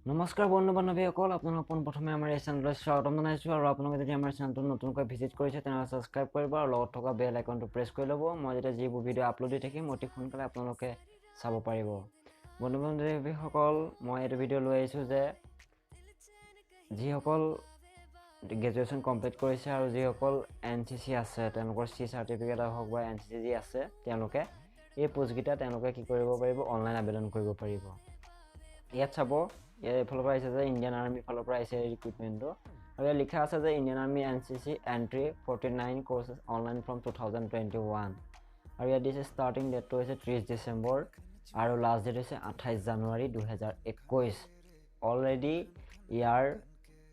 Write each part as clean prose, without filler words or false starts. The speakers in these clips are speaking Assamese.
নমস্কাৰ বন্ধু বান্ধৱীসকল, আপোনালোক পোনপ্ৰথমে আমাৰ এই চেনেললৈ স্বাগতম জনাইছোঁ। আৰু আপোনালোকে যদি আমাৰ চেনেলটো নতুনকৈ ভিজিট কৰিছে, তেনেহ'লে ছাবস্ক্ৰাইব কৰিব আৰু লগত থকা বেল আইকনটো প্ৰেছ কৰি ল'ব। মই যেতিয়া যিবোৰ ভিডিঅ' আপলোড দি থাকিম, অতি সোনকালে আপোনালোকে চাব পাৰিব। বন্ধু বান্ধৱীসকল, মই এইটো ভিডিঅ' লৈ আহিছোঁ যে যিসকল গ্ৰেজুৱেশ্যন কমপ্লিট কৰিছে আৰু যিসকল এনচিচি আছে, তেওঁলোকৰ চি চাৰ্টিফিকেট হওক বা এনচিচি যি আছে, তেওঁলোকে এই পোষ্টকেইটা তেওঁলোকে কি কৰিব পাৰিব? অনলাইন আবেদন কৰিব পাৰিব। ইয়াত চাব, ইয়াত এইফালৰ পৰা আহিছে যে ইণ্ডিয়ান আৰ্মিৰ ফালৰ পৰা আহিছে এই ৰিক্ৰুইটমেণ্টটো। আৰু ইয়াত লিখা আছে যে Indian Army NCC entry 49 courses online from 2021। আৰু ইয়াত দিছে ষ্টাৰ্টিং ডেটটো হৈছে 30 ডিচেম্বৰ আৰু লাষ্ট ডেট হৈছে 28 জানুৱাৰী 2021। অলৰেডি ইয়াৰ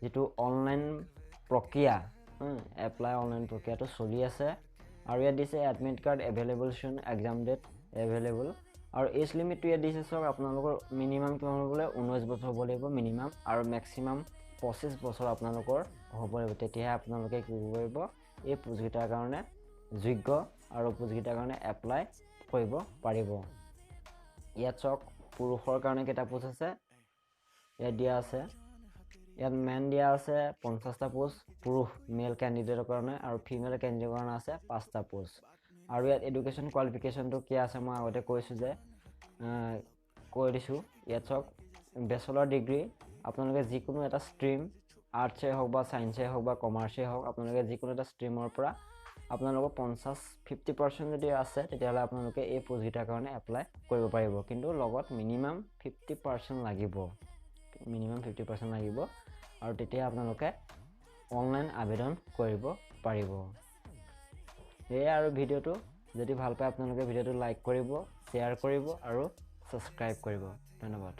যিটো অনলাইন প্ৰক্ৰিয়া, এপ্লাই অনলাইন প্ৰক্ৰিয়াটো চলি আছে। আৰু ইয়াত দিছে admit card available soon, exam date available। আৰু এজ লিমিটটো ইয়াত দিছে চাওক, আপোনালোকৰ মিনিমাম কিমান হ'ব লাগিব? 19 বছৰ হ'ব লাগিব মিনিমাম আৰু মেক্সিমাম 25 বছৰ আপোনালোকৰ হ'ব লাগিব। তেতিয়াহে আপোনালোকে কি কৰিব পাৰিব? এই পোষ্টকেইটাৰ কাৰণে যোগ্য আৰু পোষ্টকেইটাৰ কাৰণে এপ্লাই কৰিব পাৰিব। ইয়াত চাওক, পুৰুষৰ কাৰণে কেইটা পোষ্ট আছে ইয়াত দিয়া আছে। ইয়াত মেন দিয়া আছে 50টা পোষ্ট পুৰুষ মেল কেণ্ডিডেটৰ কাৰণে আৰু ফিমেল কেণ্ডিডেটৰ কাৰণে আছে পাঁচটা পোষ্ট। আৰু ইয়াত এডুকেশ্যন কোৱালিফিকেশ্যনটো কি আছে, মই আগতে কৈছোঁ যে কৈ দিছোঁ। ইয়াত চাওক, বেচেলৰ ডিগ্ৰী, আপোনালোকে যিকোনো এটা ষ্ট্ৰীম, আৰ্টছেই হওক বা ছায়েন্সেই হওক বা কমাৰ্চেই হওক, আপোনালোকে যিকোনো এটা ষ্ট্ৰীমৰ পৰা আপোনালোকৰ 50% যদি আছে, তেতিয়াহ'লে আপোনালোকে এই পোষ্টকেইটাৰ কাৰণে এপ্লাই কৰিব পাৰিব। কিন্তু লগত মিনিমাম 50% লাগিব, মিনিমাম 50% লাগিব আৰু তেতিয়া আপোনালোকে অনলাইন আবেদন কৰিব পাৰিব। সেয়াই আৰু ভিডিঅ'টো যদি ভাল পায়, আপোনালোকে ভিডিঅ'টো লাইক কৰিব, শ্বেয়াৰ কৰিব আৰু ছাবস্ক্ৰাইব কৰিব। ধন্যবাদ।